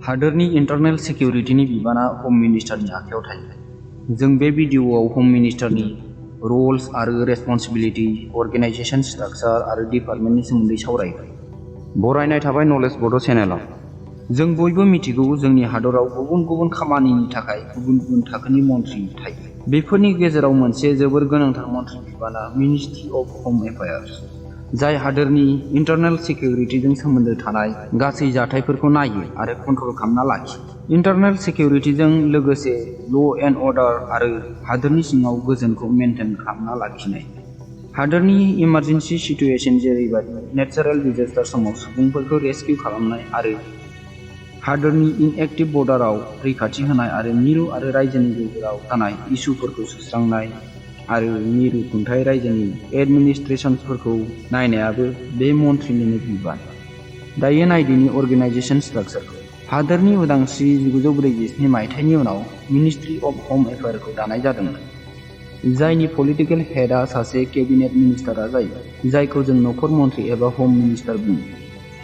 हादोरनि इन्टारनेल सिकिउरिटिनि बिबाना हम मिनिस्टारनि आखायाव थायो। जों बे भिडिअ'आव हम मिनिस्टारनि रल्स आरो रेसपन्सिबिलिटि, अर्गेनाइजेसन स्ट्राक्चार आरो डिपार्टमेन्टनि सोमोन्दै सावरायगोन। बरायनाय थाबाय नलेज बड' चेनेलाव। जों बयबो मिथिगौ जोंनि हादराव गुबुन गुबुन खामानिनि थाखाय गुबुन गुबुन थाखोनि मन्थ्रि थायो। बेफोरनि गेजेराव मोनसे जोबोर गोनांथार मन्थ्रि बिबाना मिनिस्ट्रि अफ हम एफेयार्स, जाय हादोरनि इन्टारनेल सिकिउरिटिजों सोमोन्दो थानाय गासै जाथायफोरखौ नायो आरो कन्ट्रल खालामना लाखियो। इन्टारनेल सिकिउरिटिजों लोगोसे ल' एन्ड अर्डार आरो हादोरनि सिङाव गोजोनखौ मेनटेन खालामना लाखिनाय। हादोरनि इमारजेन्सि सिटुएसन जेरैबादि नेचारेल डिजास्टार समाव सुबुंफोरखौ रेस्किउ खालामनाय आरो हादोरनि इनएक्टिभ बर्डाराव रैखाथि होनाय आरो मिरु आरो रायजोनि गेजेराव जानाय इसुफोरखौ सुस्रांनाय आरो मिरु खुंथाय रायजोनि एडमिनिस्ट्रेशनफोरखौ नायनायाबो बे मन्थ्रिनिनो बिबान। दायो नायदिनि अर्गेनाइजेसन स्ट्राक्चारखौ। हादोरनि उदांस्रि 1947 मायथाइनि उनाव मिनिस्ट्रि अफ हम एफेयार्सखौ दानाय जादोंमोन, जायनि पलिटिकेल हेडआ सासे केबिनेट मिनिस्टारा जायो, जायखौ जों नखर मन्थ्रि एबा हम मिनिस्टार बुङो।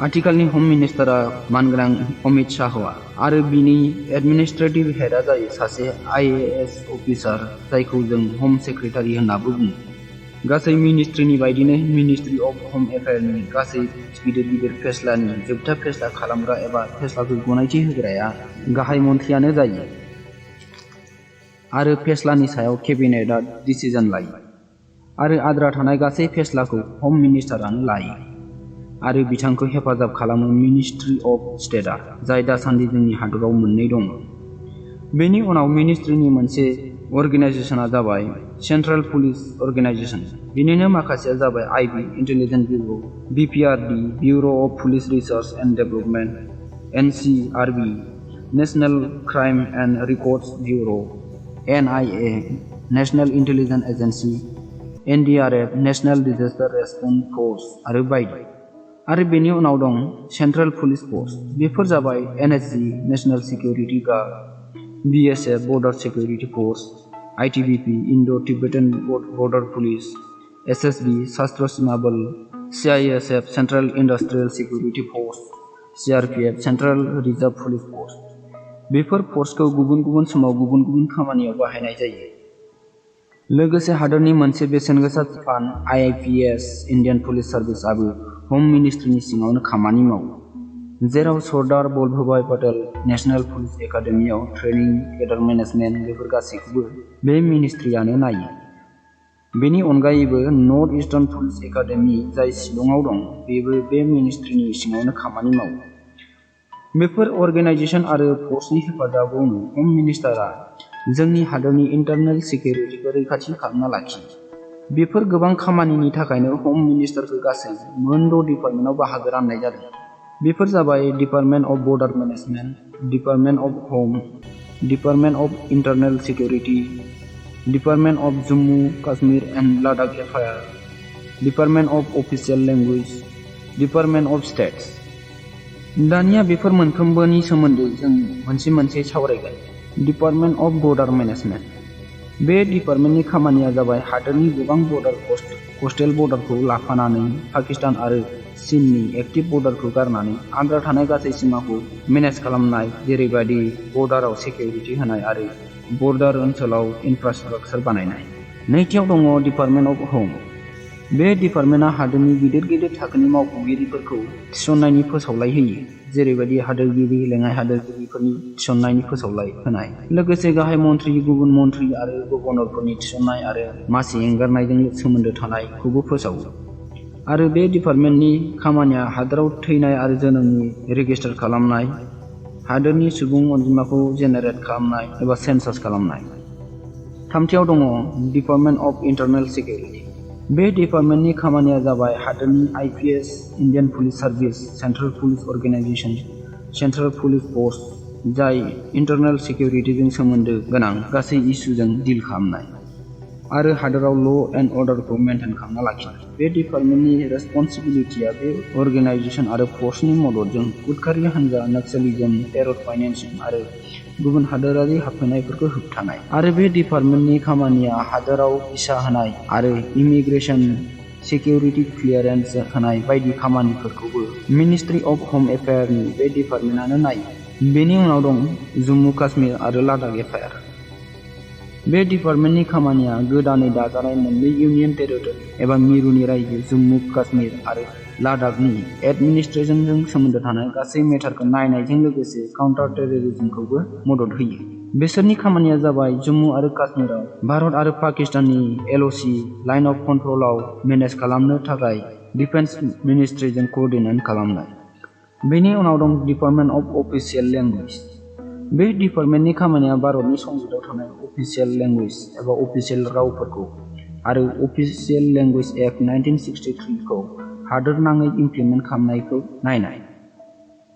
आथिखालनि हम मिनिस्टारा मानगोनां अमित शाहआ आरो बिनि एडमिनिस्ट्रेटिभ हेडआ जायो सासे IAS अफिसार, जायखौ जों हम सेक्रेटारि होन्नाबो बुङो। गासै मिनिस्ट्रिनि बायदिनो मिनिस्ट्रि अफ हम एफेयार्सनि गासै गिदिर गिदिर फेस्लानि जोबथा फेस्ला खालामग्रा एबा फेस्लाखौ गनायथि होग्राया गाहाय मन्थ्रियानो जायो आरो फेस्लानि सायाव केबिनेटआ डिसिजन लायो आरो आद्रा थानाय गासै फेस्लाखौ हम मिनिस्टारानो लायो आरो बिथांखौ हेफाजाब खालामो मिनिस्ट्रि अफ स्टेटआ, जाय दासान्दि जोंनि हादराव मोननै दङ। बेनि उनाव मिनिस्ट्रिनि मोनसे अर्गेनाइजेसना जाबाय सेन्ट्रेल पुलिस अर्गेनाइजेसन। बिनिनो माखासेया जाबाय IB intelligence bureau', BPRD bureau' of police research and development, NCRB national crime and records bureau', NIA national intelligence agency, NDRF national disaster response force आरो बायदि। आरो बेनि उनाव दं सेन्ट्रेल पुलिस फर्स। बेफोर जाबाय NSG national security guard, BSF border security force, ITBP Indo' Tibetan border police, SSB Sashastra Seema Bal, CISF central industrial security force, CRPF central reserve police force. बेफोर फोर्सखौ गुबुन गुबुन समाव गुबुन गुबुन खामानियाव बाहायनाय जायो। लोगोसे हादोरनि मोनसे बेसेनगोसा बिफान IIPS इन्डियान पुलिस सार्भिसआबो हम मिनिस्ट्रिनि सिङावनो खामानि मावो, जेराव सरदार वल्लभभाई पटेल नेशनेल पुलिस एकाडेमियाव ट्रेनिं, केडार मेनेजमेन्ट बेफोर गासैखौबो बे मिनिस्ट्रियानो नायो। बेनि अनगायैबो नर्थ इस्टार्न पुलिस एकाडेमि, जाय शिलंआव दं, बेबो बे मिनिस्ट्रिनि सिङावनो खामानि मावो। बेफोर अर्गेनाइजेसन आरो फोर्सनि हेफाजाबावनो हम मिनिस्टारा जोंनि हादोरनि इन्टारनेल सिकिउरिटिखौ रैखाथि खालामना लाखियो। बेफोर गोबां खामानिनि थाखायनो हम मिनिस्टारखौ गासै मोन 6 डिपार्टमेन्टआव बाहागो राननाय जादों। बेफोर जाबाय department of border management, department of home, department of internal security, department of Jammu Kashmir and Ladakh affairs, department of official language, department of states. दानिया बेफोर मोनफ्रोमबोनि सोमोन्दै जों मोनसे मोनसे सावरायगोन। Department of border management. बे डिपार्टमेन्टनि खामानिया जाबाय हादोरनि गोबां बर्डार कस्टेल बर्डारखौ लाफानानै पाकिस्तान आरो चीननि एक्टिभ बर्डारखौ गारनानै आद्रा थानाय गासै सिमाखौ मेनेज खालामनाय, जेरैबादि बर्डाराव सिकिउरिटि होनाय आरो बर्डार ओनसोलाव इनफ्रास्ट्राक्चार बानायनाय। नैथियाव दङ डिपार्टमेन्ट अफ हम। बे डिपार्टमेन्टआ हादोरनि गिदिर गिदिर थाखोनि मावख'गिरिफोरखौ थिसननायनि फोसावलाय होयो, जेरैबादि हादोरगिरि, लेङाइ हादोरगिरिफोरनि थिसननायनि फोसावलाय होनाय, लोगोसे गाहाय मन्थ्रि, गुबुन मन्थ्रि आरो गभर्नरफोरनि थिसननाय आरो मासि एंगारनायजों सोमोन्दो थानायखौबो फोसावो। आरो बे डिपार्टमेन्टनि खामानिया हादोराव थैनाय आरो जोनोमनि रेजिस्टार खालामनाय, हादोरनि सुबुं अनजिमाखौ जेनेरेट खालामनाय एबा सेन्सास खालामनाय। थामथियाव दङ डिपार्टमेन्ट अफ इन्टारनेल सिकिउरिटि। बे डिपार्टमेन्टनि खामानिया जाबाय हादोरनि IPS Indian police service, central police organisation, central police force, जाय इन्टारनेल सिकिउरिटिजों सोमोन्दो गोनां गासै इसुजों डिल खालामनाय आरो हादोराव ल' एन्ड अर्डारखौ मेनटेन खालामना लाखिनाय। बे डिपार्टमेन्टनि रेसपन्सिबिलिटिया बे अर्गेनाइजेसन आरो फोर्सनि मददजों उदखारि हान्जा, नक्सलिजम, टेरर फाइनेन्सिं आरो गुबुन हादोरारि हाबफैनायफोरखौ होबथानाय। आरो बे डिपार्टमेन्टनि खामानिया हादोराव भिसा होनाय आरो इमिग्रेसन, सिकिउरिटि क्लियारेन्स होनाय बायदि खामानिफोरखौबो मिनिस्ट्रि अफ हम एफेयार्सनि बे डिपार्टमेन्टआनो नायो। बेनि उनाव दं जम्मु काश्मीर आरो लादाख एफायार। बे डिपार्टमेन्टनि खामानिया गोदानै दाजानाय मोननै इउनियन टेरिटरि एबा मिरुनि रायजो जम्मु काश्मीर आरो लादाखनि एडमिनिस्ट्रेशनजों सोमोन्दो थानाय गासै मेटारखौ नायनायजों लोगोसे काउन्टार टेररिज्मखौबो मदद होयो। बिसोरनि खामानिया जाबाय जम्मु आरो काश्मीराव भारत आरो पाकिस्ताननि LOC लाइन अफ कन्ट्रलाव मेनेज खालामनो थाखाय डिफेन्स मिनिस्ट्रिजों कोअर्डिनेट खालामनाय। बेनि उनाव दं डिपार्टमेन्ट अफ अफिसियेल लेंगुवेज। बे डिपार्टमेन्टनि खामानिया भारतनि संबिजिराव थानाय अफिसियेल लेंगुवेज एबा अफिसियेल रावफोरखौ आरो अफिसियेल लेंगुवेज एक्ट 1963 खौ हादोरनाङै इमप्लिमेन्ट खालामनायखौ नायनाय।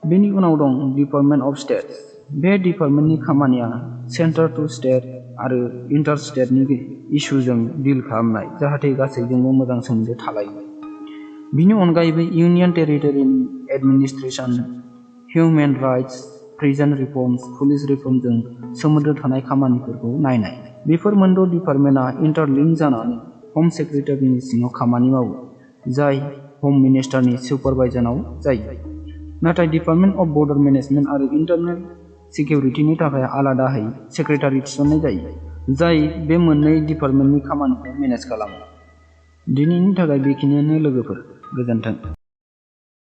बेनि उनाव दं डिपार्टमेन्ट अफ स्टेट्स। बे डिपार्टमेन्टनि खामानिया सेन्टार टु स्टेट आरो इन्टार स्टेटनि इसुजों डिल खालामनाय जाहाथे गासैजोंबो मोजां सोमोन्दो थालायो। बिनि अनगायैबो इउनियन टेरिटरिनि administration, human rights, prison reforms, police रिफर्मजों सोमोन्दो थानाय खामानिफोरखौ नायनाय। बेफोर मोनद' डिपार्टमेन्टआ इन्टारलिंक जानानै हम सेक्रेटारिनि सिङाव खामानि मावो, जाय हम मिनिस्टारनि सुपारभाइजनाव जायो। नाथाय डिपार्टमेन्ट अफ बर्डार मेनेजमेन्ट आरो इन्टारनेल सिकिउरिटिनि थाखाय आलादायै सेक्रेटारि थिसननाय जायो, जाय बे मोननै डिपार्टमेन्टनि खामानिखौ मेनेज खालामो। दिनैनि थाखाय बेखिनियानो लोगोफोर, गोजोन्थों।